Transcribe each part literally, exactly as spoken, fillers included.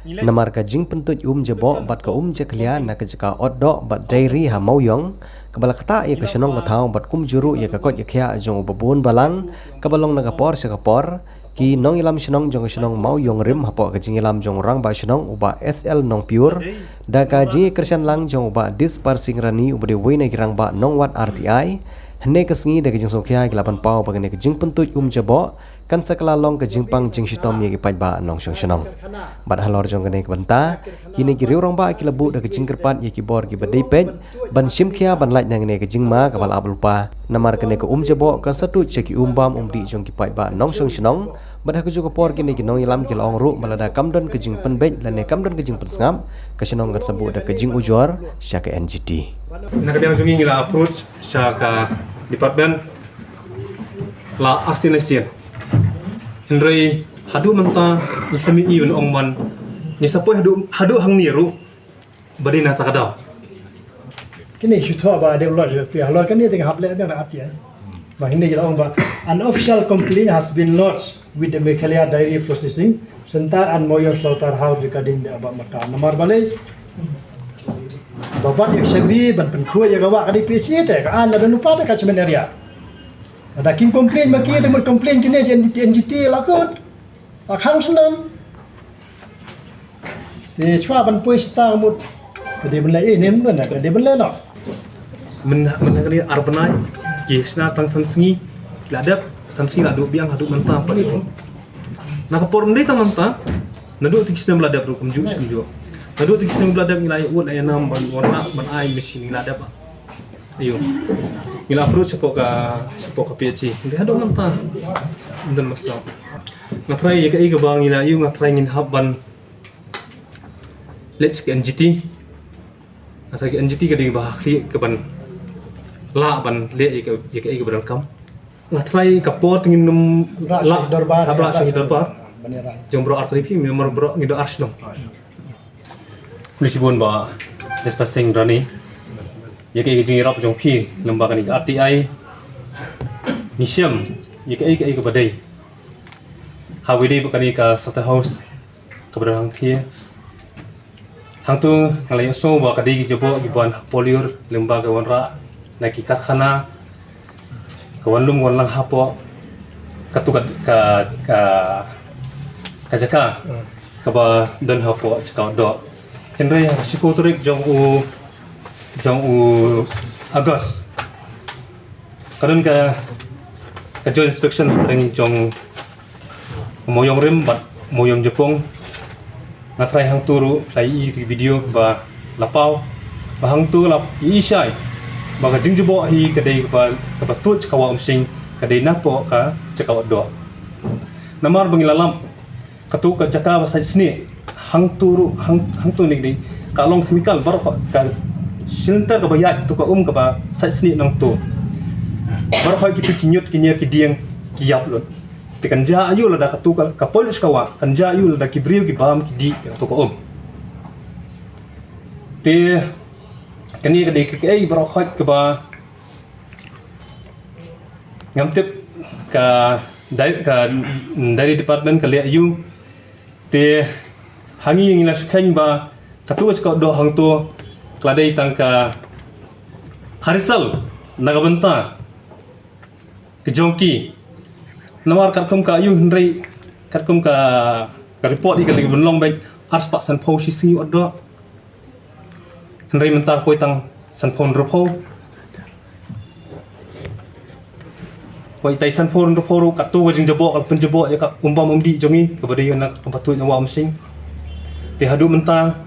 Namar ka jingpyntuid um jaboh bad ka um jakhlia na ka jaka ot doh bad dairy ha Mawiong, kaba la ktah ïa ka shnong ka thaw bad kumjuh ruh ïa ka koit ka khiah jong u babun balang, kaba long na ka por sha ka por, ki nongïalam shnong jong ka shnong Mawiong Rim hapoh ka jingïalam jong u rangbah shnong u Bah S L Nongpyur, da ka jingïakyrshan lang jong u Bah Dispar Singh Rani uba dei uwei na ki rangbah nongwad R T I, hynne ka sngi da ka jingsngewkhia ki la pynpaw ba kane ka jingpyntuid um jaboh, kan sa kylla long ka jingpang jingshitom ïa ki paidbah nongshong shnong. Bad halor jong kane ka bynta, kine ki riew rangbah ki la buh da ka jingkyrpad ïa ki bor kiba dei peit, ban shim khia ban lait na kane ka jingma kaba la ap lypa. Namar kane ka um jaboh kan sa tuid sha ki um bam um dih jong ki paidbah nongshong shnong, bad ha kajuh ka por kine ki nongïalam ki la ong ruh ba lada kam don ka jingpynbeit lane kam don ka jingpynsngap, ka shnong kan sa buh da ka jingujor sha ka N G T. Na ka liang jong ngi ngi la approach sha ka department la arsien arsien. Hynrei haduh mynta ngi khlem ïohi ban ong ban ngi sa poi haduh, haduh hangne ruh ba dei na kata ka daw. Kine shu thoh ba dei lodge ba phi halor kane te ka hap leh biang na R T I. Ba kine ki la ong ba an official complaint has been lodged with the Meghalaya Dairy Processing Centre and Mawiong Slaughterhouse regarding the above matter. Namar balei ba bat ïa ka shabi ban pynkhuid ïa ka wah ka dei P H E te ka an la don lypa te ka catchment area. Lada kim complain ma ki te mut complain kine sha N G T la kut. La khang shnong. Te shuwa ban poi shata ka mut. Ka dei ban leh eh nem na ka dei ban leh noh. Myn myn ka dei ar bnai ki shna tang san sngi. Ki la dep san sngi la duh biang haduh mynta pat. Na ka por ym dei tang mynta. Naduh te ki snem la dep ruh kumjuh shi kumjuh. Naduh te ki snem la dep ngi la ïa ud la ïa nam ban wan lah ban ai machine ngi la dep. Aïu. Ngi la approach shapoh ka, shapoh ka P H E. Ngi haduh mynta. Ym don masa. Nga try ïa kaei kaba ngi la ïoh, nga try ngin hap ban leit sha ka N G T. Nga try ka N G T ka dei kaba ha khlieh kaban lah ban leh ïa ka, ïa kaei kaba donkam. Nga try ka por te ngin nym rah sha ki dorbar, rah sha ki dorbar. Ban ïa rai. Jong baroh artylli phi, namar baroh ngi don ar shnong. Khublei shibun Bah Dispar Singh Rani. Ïa kaei ka jingïarap jong phi lyngba kane ka R T I. Ngi shem ïa kaei kaei kaba dei. Ha kaba dei ba kane ka slaughterhouse kaba don hangthie. Hangto nga la ïohsngew ba ka dei ki jaboh kiba wan ha Polyur lyngba ka wanrah na ki karkhana. Ka wan lum wan lang hapoh katu ka, ka, ka, ka jaka kaba don hapoh jaka doh. Hynrei ha ka shiphew tarik jong u, jong u August, ka don ka, ka joint inspection hapdeng jong Mawiong Rim bad Mawiong Jepong. Nga try hangto ruh la ïohi ïa ki video ba la paw ba hangto la ïohi shai ba ka jingjaboh hi ka dei kaba, kaba tuid jaka wah umshing ka dei napoh ka jaka wah doh. Namar ba ngi la lap katu ka jaka ba sait snieh hangto ruh hang, hangto ne ka dei ka long chemical baroh ka shilynter kaba ïaid katu ka um kaba sait snieh nangto. Baroh kitu ki ñiut ki ñier ki dieng ki ïap lut. Te kan jia aïu lada katu ka, ka poi lut sha ka wah, kan jia aïu lada ki briew ki bam ki dih ïa katu ka um. Te kane ka dei ka, kaei baroh khoit kaba ngam tip ka dai-, ka dairy department ka leh aïu. Te ha ngi ngi la shu kheiñ ba katu ka jaka doh hangto ka la dei tang ka ha result na ka bynta ka jong ki. Namar katkum ka aïu hynrei katkum ka, ka report ïa ka lei ban long beit arspah sanphew shi sngi wat doh. Hynrei mynta ka poi tang sanphew hynriewphew. Wat itai sanphew hynriewphew ruh katu ka jingjaboh ka la pynjaboh ïa ka um bam um dih jong ngi kaba dei na ka patut na wah umshing. Te haduh mynta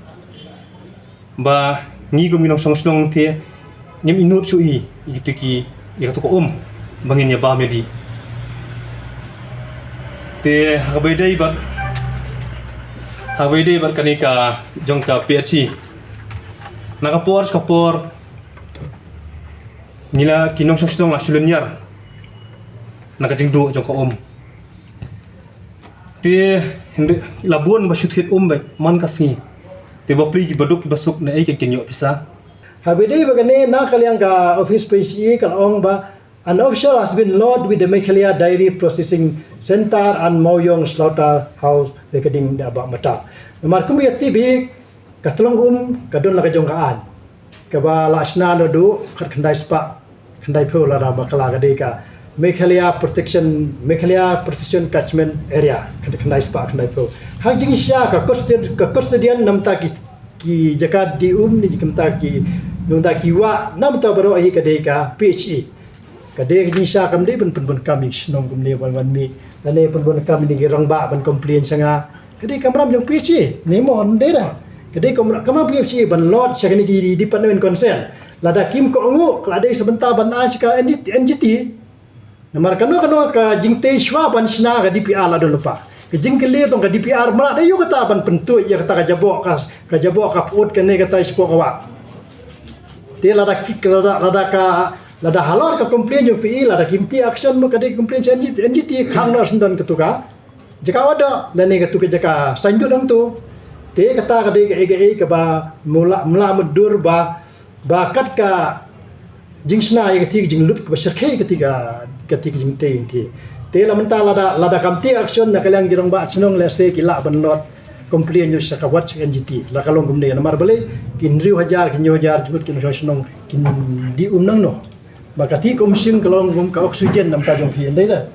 ba ngi kum ngi nongshong shnong te ngim ïehnoh shuh ïa kito ki, ïa kato ka um ba ngin ïa bam ïa dih. Te ha kaba ïadei bad, ha kaba ïadei bad kane ka jong ka P H E, na ka por sha ka por ngi la ki nongshong shnong la shu lynñiar na ka jingduh jong ka um. Te hynrei la bun ba shu thied um beit man ka sngi. Te bapli kiba duk kiba suk na ei kin kin ïoh pisa. Haba ïadei bad kane na ka liang ka office P H E ka la ong ba An official has been lodged with the Meghalaya Dairy Processing Centre and Mawiong Slaughterhouse regarding the above matter. Namar kum ïa tip hi, ka tlong um ka don la ka jong ka aiñ kaba la shna naduh khatkhyndai spah khyndaiphew lada bakla, ka dei ka Meghalaya Protection, Meghalaya Protection Catchment Area, khatkhyndai spah khyndaiphew. Ha ka jingshisha ka custod-, ka custodian namta ki, ki jaka die um ne ki, namta ki, namta ki wah namta baroh hi ka dei ka P H E. Ka dei ka jingshisha, kam dei ban pynbun kam ïa ki shnong kumne ban wan mih, lane pynbun kam ïa ki rangbah ban complain sha nga. Ka dei ka kamram jong P H E ne mo, ym dei da. Ka dei ka kamram, kamram P H E ban lodge sha kine ki department concern. Lada kim kohnguh, ka la dei sa bynta ban ai sha ka N G T, N G T. Namar kano kano ka jingtei shuwa ban shna ka D P R la don lypa. Ka jingkylli tang ka D P R mrad, dei ïa kata ban pyntuid ïa kata ka jaboh ka, ka jaboh ka pud kane kata shapoh ka wah. Te lada ki, lada, lada ka, lada halor ka complain jong P H E, lada kim take action mo, ka dei complain sha N G T, N G T khang noh shen don katu ka jaka wad doh lane katu ka jaka saiñdur hangtu. Te kata ka dei kaei kaei kaba mula, mula mutdur ba, ba kat ka jingshna ïa kati ka jinglut kaba shyrkhei kati ka, kati ka jingtei. Te la mynta lada, lada kam take action na ka liang jong ki rangbah shnong, lehse ki lah ban lodge complain noh sha ka, wat sha N G T. La ka long kumne namar balei ki hynriew hajar, ki hynñiew hajar jingmut ki nongshong shnong kin die um nangno? Ba kati ka umshing ka long kum ka oxygen namta jong phi, ym dei da.